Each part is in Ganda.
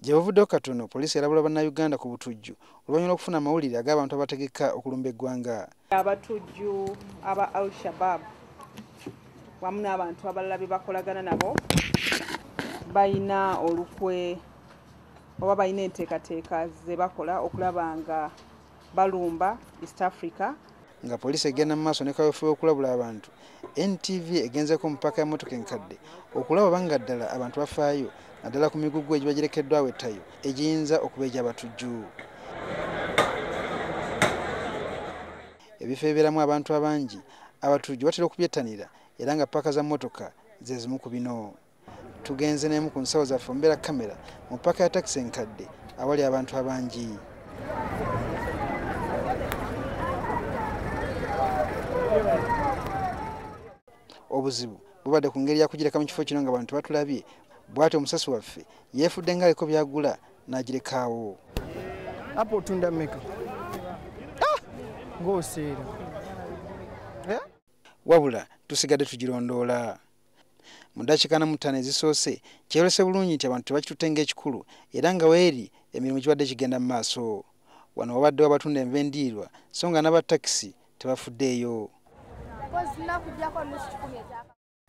Gye buvuddeko katono, poliisi erabula bannayuganda ku butujju oluvannyuma lw'okufuna amawulire ag'abantu abategeka okulumba eggwanga. Abatujju aba Al-Shabaab wamu n'abantu abalala be bakolagana nabo balina olukwe oba balina enteekateeka ze bakola okulaba nga balumba East Africa. Nga poliisi egenda mu maaso ne kaweefube okulabula abantu, NTV egenzeko mu ppaaka ya mmotoka enkadde okulaba oba nga ddala abantu bafaayo naddala ku migugu egiba girekeddwawo ettayo egiyinza okuba egy'abatujju. Ebifo ebibeeramu abantu abangi abatujju batera okubyettanira era nga ppaaka za mmotoka ze zimu ku bino. Tugenze n'emu ku nsawo zaffe omubeera kamera mu ppaaka ya takisi enkadde awali abantu abangi. Obuzibu bubadde ku ngeri yakugireka mu kifo kino nga abantu batulabye, bw'atyo omusasi waffe yeefudde ng'aliko by'agula n'agirekaawo. Apo otunda mmeka? Ng'oseera. Wabula tusigadde tugirondoola. Mu ddakiika 45 ezisoose kyeyolese bulungi nti abantu tebakitutte ng'ekikulu era nga weeri emirimu gibadde gigenda mu maaso. Wano wabaddewo abatunda enva endiirwa so nga n'aba takisi tebafuddeeyo.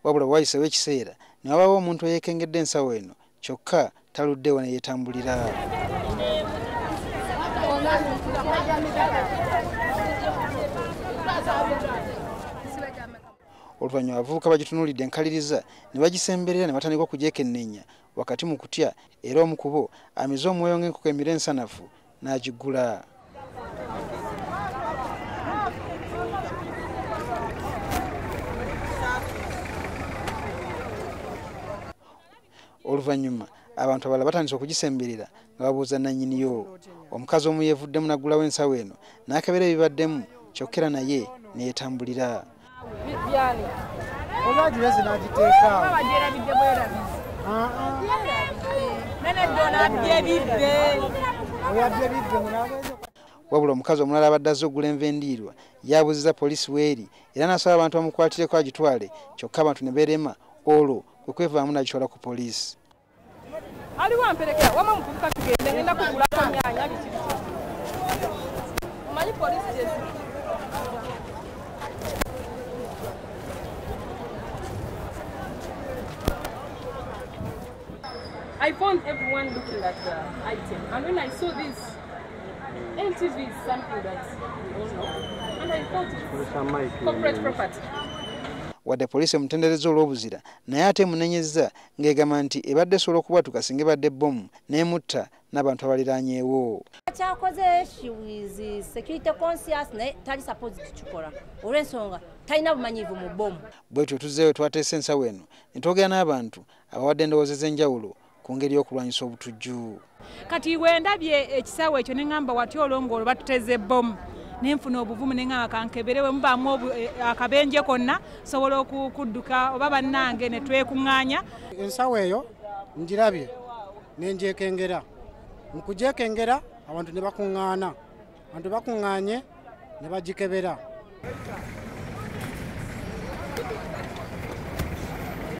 Wabula bwe wayiseewo ekiseera ne wabaawo omuntu eyeekengedde ensawo eno kyokka taluddeewo ne yeetambulira. Oluvannyuma abavubuka bagitunuulidde enkaliriza ne bagisemberera ne batandika okugyekenneenya wakati mu kutya, era omu ku bo amize omwoyo ng'enkoko emira ensanafu n'agigula. Oluvannyuma abantu abalala batandise okugisemberera nga babuuza nannyiniyo. Omukazi omu yeevuddemu n'aggulawo ensawo eno n'akebera ebibaddemu kyokka era naye ne yeetambulira. Wabula omukazi omulala abadde azze okugula enva endiirwa yabuuzizza poliisi weeri era n'asaba abantu bamukwatireko agitwale, kyokka abantu ne beerema olwo kwe kwevaamu n'agitwala ku poliisi. Aliwo amperekera wamma muvubuka tugende ngenda kugulako nnyaanya biki biki. Omanyi poliisi gye ziri. I found everyone looking at the item, and when I saw this, NTV is something that we all know, and I thought it's corporate property. Wadde poliisi emutendereza olw'obuzira naye ate emunenyezza ng'egamba nti ebadde esobola okubwatuka singa ebadde bbomu n'emutta n'abantu abaliraanyeewo. Kyakoze she is security conscious naye tali supposed kukikola olw'ensonga talina bumanyivu mu bbomu. Bwetyo tuzzeeyo twateesa ensawo eno ne twogera n'abantu abawadde endowooza ez'enjawulo ku ngeri y'okulwanyisa obutujju. Kati wendabye ekisawo ekyo ne ŋŋamba watya olwo batuteze bbomu, nenfuna obuvumu ne ŋŋamba kankebere we mubaamu akabenje konna sobola okudduka oba bannange ne twekuŋŋaanya. Ensawo eyo ngirabye ne ngyekengera. Mu kugyekengera abantu ne bakuŋŋaana, abantu bakuŋŋaanye ne bagikebera.